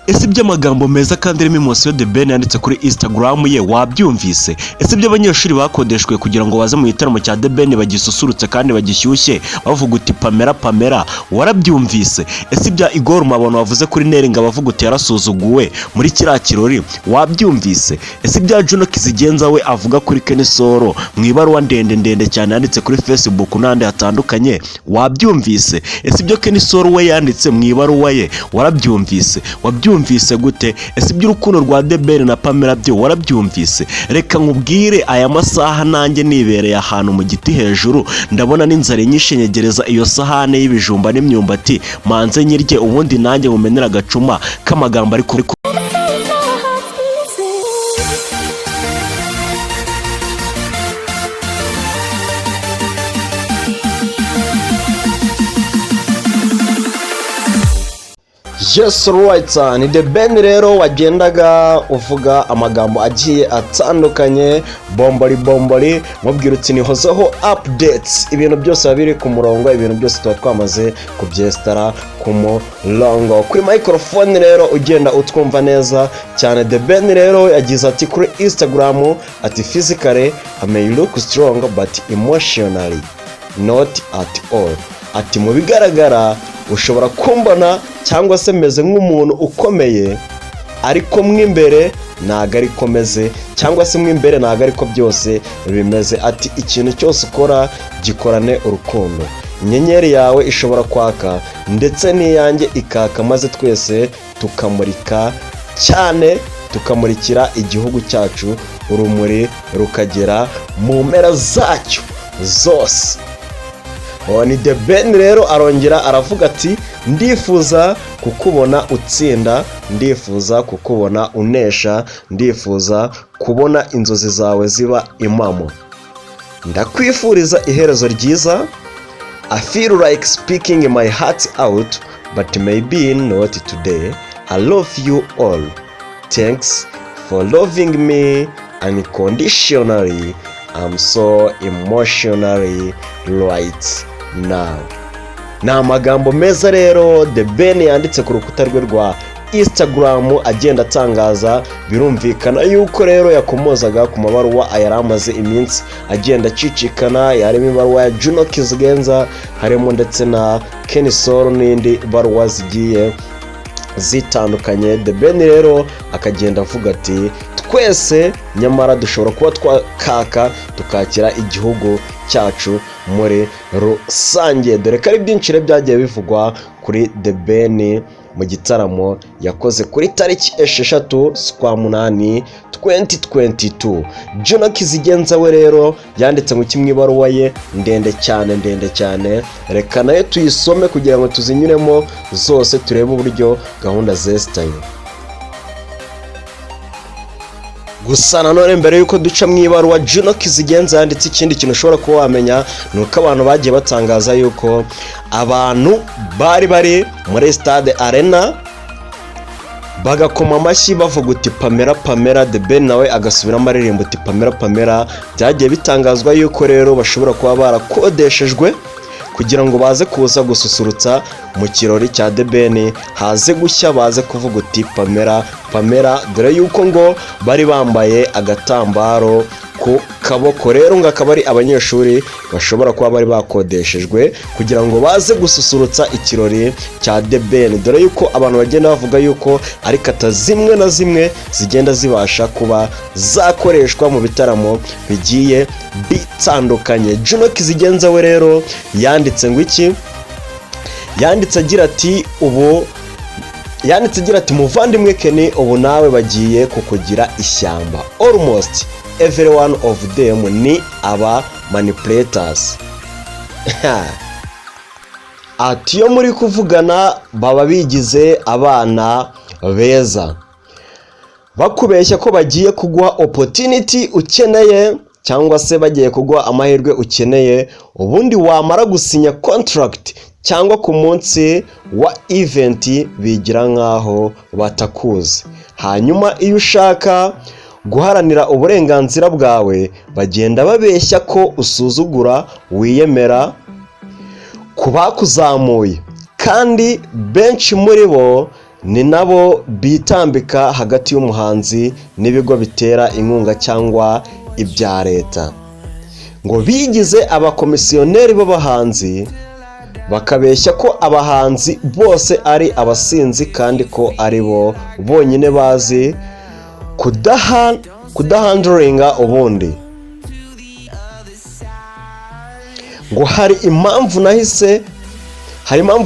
Ese iby'amagambo meza kandi arimo emotion The Ben yanditse kuri Instagram ye wabyumvise? Ese ibyo abanyeshuri bakodeshwe kugira ngo baze mu gitaramo cya The Ben bagisusurutse kandi bagishyushye bavuga uti "Pamela, Pamela", warabyumvise? Ese ibya Igor Mabano wavuze kuri Nel Ngabo avuga uti yarasuzuguwe muri kiriya kirori wabyumvise? Ese ibya Juno Kizigenza we avuga kuri Kenny Sol mu ibaruwa ndende ndende cyane yanditse kuri Facebook n'ahandi hatandukanye wabyumvise? Ese ibyo Kenny Sol we yanditse mu ibaruwa ye warabyumvise? Wabyumvise gute? Ese iby'urukundo rwa The Ben na Pamela byo warabyumvise? Reka nkubwire, aya masaha nanjye nibereye ahantu mu giti hejuru, ndabona n'inzara inyishe, nyegereza iyo sahane y'ibijumba n'imyumbati manze nyirye, ubundi nanjye nkumenere agacuma k'amagambo ari kuri. My heart's beating. Yes, right, ni The Ben rero wagendaga uvuga amagambo agiye atandukanye, bombori bombori, mubwira uti nihozeho updates, ibintu byose biba biri ku murongo, ibintu byose tuba twamaze kubyesitara ku murongo. Kuri microphone rero ugenda utwumva neza cyane. The Ben rero yagize ati kuri Instagram ati: "Physically I may look strong, but emotionally not at all." Ati mu bigaragara ushobora kumbona cyangwa se meze nk'umuntu ukomeye, ariko mo imbere ntabwo ariko meze, cyangwa se mo imbere ntabwo ariko byose bimeze. Ati ikintu cyose ukora gikorane urukundo, inyenyeri yawe ishobora kwaka ndetse n'iyanjye ikaka, maze twese tukamurika cyane, tukamurikira igihugu cyacu, urumuri rukagera mu mpera zacyo zose. Uwo ni The Ben rero. Arongera aravuga ati: "Ndifuza kukubona utsinda, ndifuza kukubona unesha, ndifuza kubona inzozi zawe ziba impamo, ndakwifuriza iherezo ryiza. I feel like speaking my heart out, but maybe not today. I love you all. Thanks for loving me unconditionally. I'm so emotionally right now." Ni amagambo meza rero The Ben yanditse ku rukuta rwe rwa Instagram agenda atangaza. Birumvikana yuko rero yakomozaga ku mabaruwa yari amaze iminsi agenda acicikana, harimo ibaruwa ya Juno Kizigenza, harimo ndetse na Kenny Sol n'indi baruwa zigiye zitandukanye. The Ben rero akagenda avuga ati twese nyamara dushobora kuba twakaka tukakira igihugu cyacu muri rusange, dore ko ari byinshi rero byagiye bivugwa kuri The Ben mu gitaramo yakoze kuri tariki 6 z'ukwa 8 2022. Juno Kizigenza we rero yanditse ngo kimwe ibaruwa ye ndende cyane, ndende cyane, reka nayo tuyisome kugira ngo tuzinyuremo zose, turebe uburyo gahunda zesitaye. Gusa nanone mbere y'uko duca mu ibaruwa Juno Kizigenza yanditse, ikindi kintu ushobora kuba wamenya ni uko abantu bagiye batangaza yuko abantu bari bari muri stade Arena bagakoma amashyi bavuga uti "Pamela, Pamela", The Ben nawe agasubiramo aririmba uti "Pamela, Pamela". Byagiye bitangazwa yuko rero bashobora kuba barakodeshejwe kugira ngo baze kuza gususurutsa mu kirori cya The Ben, haze gushya, baze kuvuga uti "Pamela, Pamela", dore yuko ngo bari bambaye agatambaro ku kaboko. Rero ngo akaba ari abanyeshuri bashobora kuba bari bakodeshejwe kugira ngo baze gususurutsa ikirori cya The Ben, dore yuko abantu bagenda bavuga yuko ari kata zimwe na zimwe zigenda zibasha kuba zakoreshwa mu bitaramo bigiye bitandukanye. Juno Kizigenza we rero yanditse ngo iki? Yanditse agira ati ubu yanditse agira ati: "Muvandimwe Kenny, ubu nawe bagiye kukugira ishyamba. Almost every one of them ni aba manipulators." Ati iyo muri kuvugana baba bigize abana beza, bakubeshya ko bagiye kuguha opportunity ukeneye cyangwa se bagiye kuguha amahirwe ukeneye, ubundi wamara gusinya contract cyangwa ku munsi wa event bigira nk'aho batakuzi. Hanyuma iyo ushaka guharanira uburenganzira bwawe bagenda babeshya ko usuzugura, wiyemera ku bakuzamuye, kandi benshi muri bo Ni nabo bitambika hagati y'umuhanzi n'ibigo bitera inkunga cyangwa ibya leta. Ngo bigize abakomisiyoneri b'abahanzi, bakabeshya ko abahanzi bose ari abasinzi kandi ko ari bo bonyine bazi kudahandlinga ubundi. Ngo hari impamvu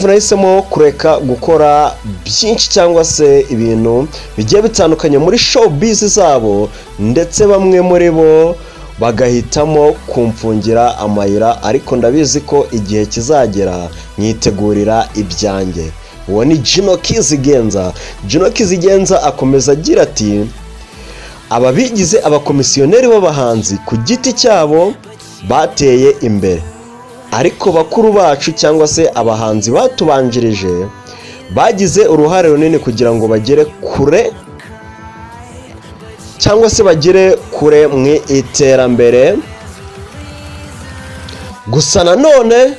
nahisemo kureka gukora byinshi cyangwa se ibintu bigiye bitandukanye muri showbiz zabo, ndetse bamwe muri bo bagahitamo kumfungira amayira, ariko ndabizi ko igihe kizagera nkitegurira ibyanjye. Uwo ni Juno Kizigenza. Juno Kizigenza akomeza agira ati: "Aba bigize abakomisiyoneri b'abahanzi ku giti cyabo bateye imbere, ariko bakuru bacu cyangwa se abahanzi batubanjirije bagize uruhare runini kugira ngo bagere kure cyangwa se bagere kure mu iterambere. Gusa nanone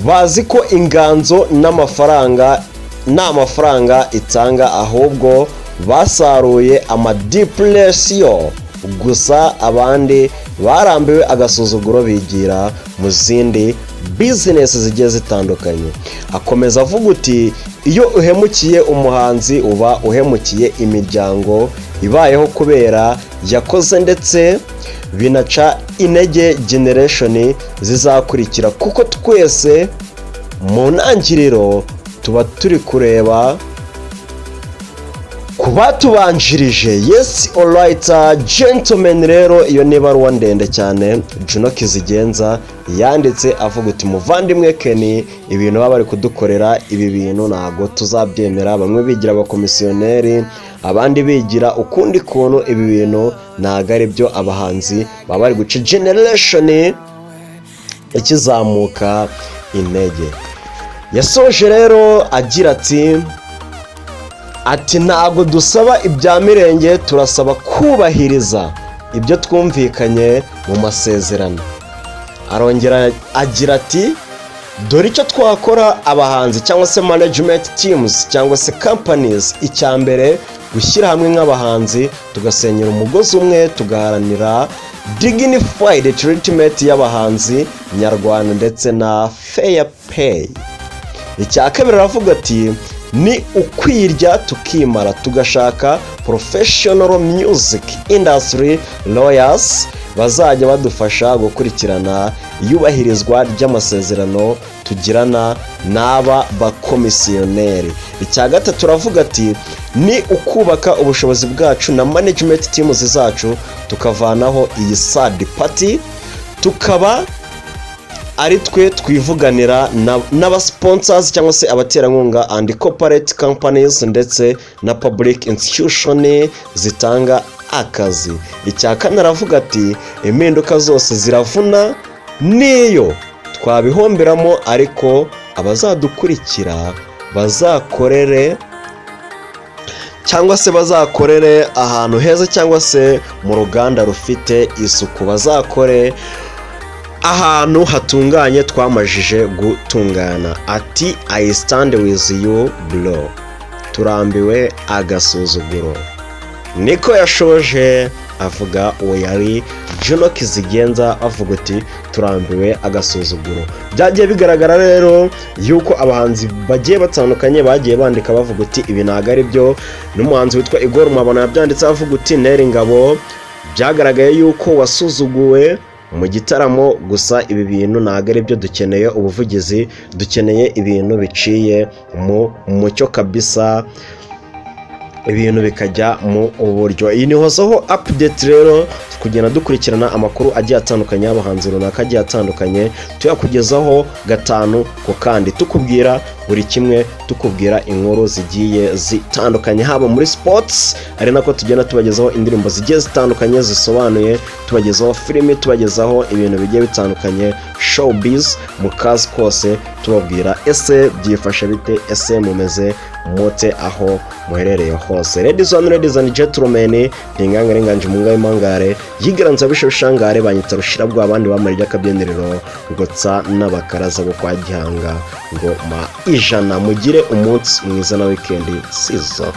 bazi ko inganzo n'amafaranga nta mafaranga itanga, ahubwo basaruye amadepression gusa. Abandi barambiwe agasuzuguro bigira mu zindi business zigiye zitandukanye." Akomeza avuga uti: "Iyo uhemukiye umuhanzi uba uhemukiye imiryango ibayeho kubera yakoze, ndetse binaca intege generation zizakurikira, kuko twese mu ntangiriro tuba turi kureba ku batubanjirije." Yes, alright, gentlemen, rero iyo ni ibaruwa ndende cyane Juno Kizigenza yanditse avuga uti: "Muvandimwe Kenny, ibintu baba bari kudukorera, ibi bintu ntabwo tuzabyemera. Bamwe bigira abakomisiyoneri, abandi bigira ukundi kuntu. Ibi bintu ntabwo ari byo. Abahanzi baba bari guca generation ikizamuka intege." Yasoje rero agira ati: "Ntabwo dusaba ibya mirenge, turasaba kubahiriza ibyo twumvikanye mu masezerano." Arongera agira ati: "Dore icyo twakora abahanzi cyangwa se management teams cyangwa se companies. Icya mbere, gushyira hamwe nk'abahanzi, tugasenyera umugozi umwe, tugaharanira dignified treatment y'abahanzi nyarwanda ndetse na fair pay. Icya kabiri, aravuga ati: ni ukwirya tukimara, tugashaka professional music industry lawyers bazajya badufasha gukurikirana iyubahirizwa ry'amasezerano tugirana n'aba bakomisiyoneri. Icya gatatu, uravuga ati: ni ukubaka ubushobozi bwacu na management teams zacu, tukavanaho iyi third party, tukaba ari twe twivuganira n'abasponsors cyangwa se abaterankunga and corporate companies ndetse na public institution zitanga akazi. Icya kane, aravuga ati: impinduka zose ziravuna, niyo twabihomberamo, ariko abazadukurikira bazakorere cyangwa se bazakorere ahantu heza cyangwa se mu ruganda rufite isuku, bazakore ahantu hatunganye twamajije gutungana." Ati: "I stand with you, bro, turambiwe agasuzuguro." Niko yashoje avuga. Uwo yari Juno Kizigenza avuga uti: "Turambiwe agasuzuguro." Byagiye bigaragara rero yuko abahanzi bagiye batandukanye bagiye bandika bavuga uti: "Ibi ntabwo ari byo." N'umuhanzi witwa Igor Mabano yabyanditse avuga uti: "Nel Ngabo, byagaragaye yuko wasuzuguwe mu gitaramo, gusa ibi bintu ntabwo ari byo. Dukeneye ubuvugizi, dukeneye ibintu biciye mu mucyo kabisa, ibintu bikajya mu buryo." Iyi ni Hozaho Update rero, kugenda dukurikirana amakuru agiye atandukanye y'abahanzi runaka agiye atandukanye, tuyakugezaho gatanu ku kandi, tukubwira buri kimwe, tukubwira inkuru zigiye zitandukanye, haba muri sports, ari nako tugenda tubagezaho indirimbo zigiye zitandukanye zisobanuye, tubagezaho filimi, tubagezaho ibintu bigiye bitandukanye, showbiz mu kazi kose, tubabwira ese byifashe bite, ese mumeze mute aho muherereye hose. Ladies and gentlemen, ntingangare nganje mu ngaye mangare yigaranza bishe bishangare, banyita rushira bwa abandi bamara ry'akabyiniriro gotsa n'abakaraza bo kwa Gihanga ngo ma ijana. Mugire umunsi mwiza na weekend season.